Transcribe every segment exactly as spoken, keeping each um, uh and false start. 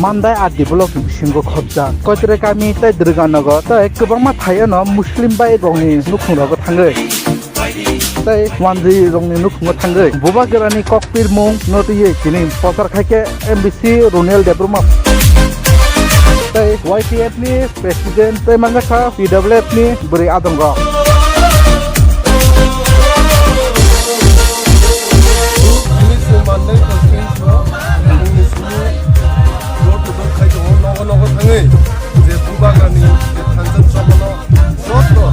Mandai R D block ni bisingo khobjak Koitre kami tei Durganagar tei kwbangma thaio no Muslim bai rokni nukhung rogo thangwi tei wanjwi rokni nukhungo thangwi Bubagrani kokpirmung no twiwi tini prochar khaikhe M D C Runel Debbarma tei Y T F ni President tei manjakha P W F ni bwrwi adongrok. Bini se Mandai constituency o bini simi door to door khai tongo, nogo nogo thangwi je Bubagrani je thansa chobono joto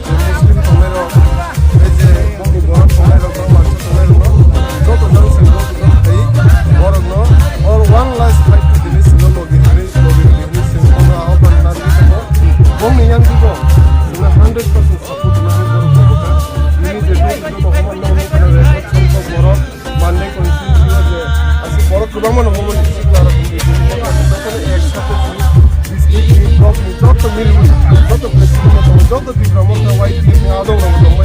je Muslim tongnai rok, tei je bongni borok tongnai rok, bang mansa tongnai rok no joto jang se door to door khai borok no all one last fight to finish no logi hinwi logi hinwi se bono ahokman narwgwi tongo. Bongni yang bibo chwngno hundred percent support rwnai borok no bwkha. Bini je door to door no hwnma no nukha record songkha borok. Mandai constituency o je aswk borok kwbangma no hwnmani sikla rok hinwi bini bwkha jotono ek sate chini district ni block ni joto mil joto president no tongo, joto Tipra Motha Y T F ni adong rok tongo.